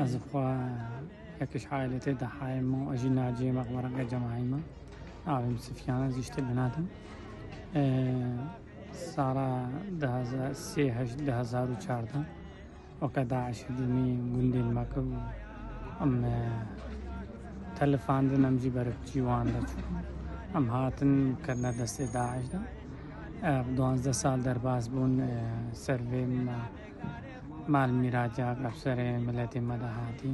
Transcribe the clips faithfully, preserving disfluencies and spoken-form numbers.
Ez xwe yekiş ailete dahayê me, ez jî naciyê meqbereke cemahî me. Navê min Sifyan e, ez jî ji Tibinat im. E, sala du hezar, sê heşt du hezar û çardeh, weke DAIŞ dûmî gundên me kir û em, e, telifandin, em jî beripçî wan de çûn. Em hatin ketine destê DAIŞ de. E, duwazdeh sal derbas bûn, e, ser vê me mal mîratiya ke bi serê miletê me de hatî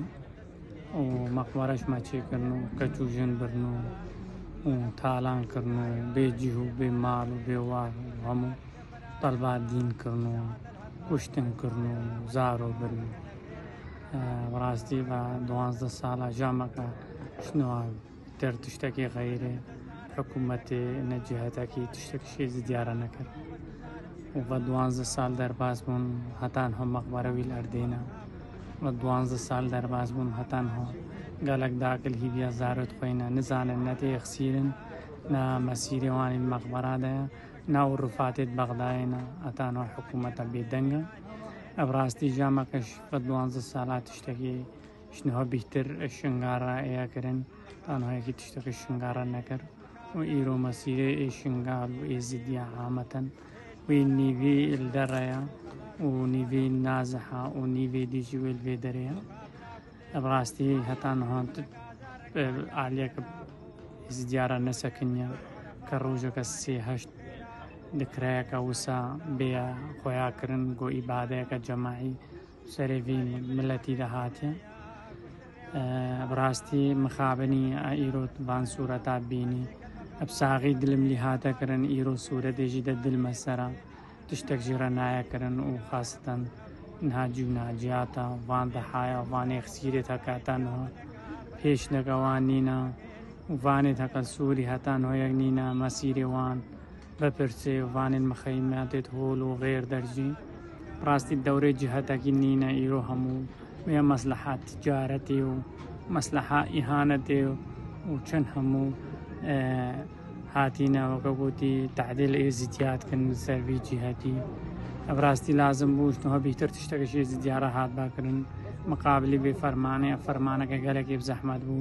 û meqbere ji me çêkirin û keç û jin birin û, û talan kirin û bê cih û bê mal û bê war û hemû telba dîn kirin û kuştin kirin û zaro birin. E, bi rastî ve duwazdeh sala jameke ji niha ter tiştekî xeyrê hikûmetê ne cîhetekî tiştek şêzî diyare nekir. Û ve duwazdeh sal derbas bûn, heta niha meqbere wî li erdê ne. Ve duwazdeh sal derbas bûn, heta niha gelek dakil hîviya zarot xwe ne, nizanin ne tê xsîrin, ne mesîrê wan ên meqbera de ye, ne û rifatê di Bexdayê ne, heta niha hikûmeta bêdeng e. Ev rastî jameke ji ve duwazdeh sala tiştekî ji niha bîhtir Şingal re êya kirin, ta niha yekî tiştekî Şingal re nekir. Û îro mesîrê ê Şingal û Êzidiya ameten wê nîvî li der re ye û nîvî naziha û nîvê dî jî wê li vê derê ye. Ev rastî heta niha tu, e, aliyeke Êzidiya re nesekiniye ke rojeke sê heşt di kireyeke wisa bêye xweya kirin, ku îbadeyeke cemaî serê vî miletî de hatiye. E, bi rastî mixabinî e îro van sûreta bînî. Eb saxî dilim lî hate kirin, îro sûretê jî de dil me sera. Tiştek jî re naye kirin û xaseten niha cû naciyata van dehaya, van ê xsîrê heta niha pêşneke wan nîne û vanê heta sûrî heta niha yek nîne, mesîrê wan bipirsê û vanên mixeyimatê hol û xêr dercî. Rastî dewrê cihetekî nîne îro hemû wê mesleha ticaretê û mesleha îhanetê û çend hemû, e, hatîne weke gotî tehdê li Êzîdiya dikin li ser vî cihetî. Ev rastî lazim bû, ji niha bîhtir tiştekî ji Êzîdiya re hat vekirin. Miqabilî vê fermanê, ev fermaneke gelekî bi zehmet bû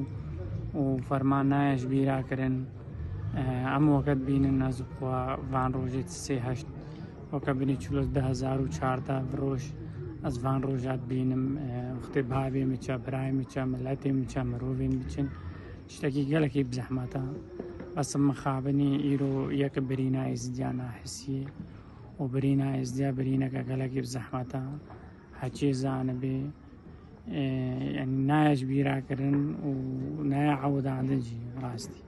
û ferman naye ji bîra kirin. E, em weke dibînin, ez bi xwe van rojê sê heşt weke binê çilo du hezar û çardeh bi roj ez van roja dibînim. E, wextê bavê min çe, birayê min çe, miletê min çe, mirovên min çin. Tiştekî gelekî bi zehmet e. Bes mixabinî îro yek birîna Êzidiya nahisiyê û birîna Êzidiya birîneke gelekî bi zehmet e. Heçê zanibê, e, yanî naye ji bîra kirin û naye ewdandin jî rastî.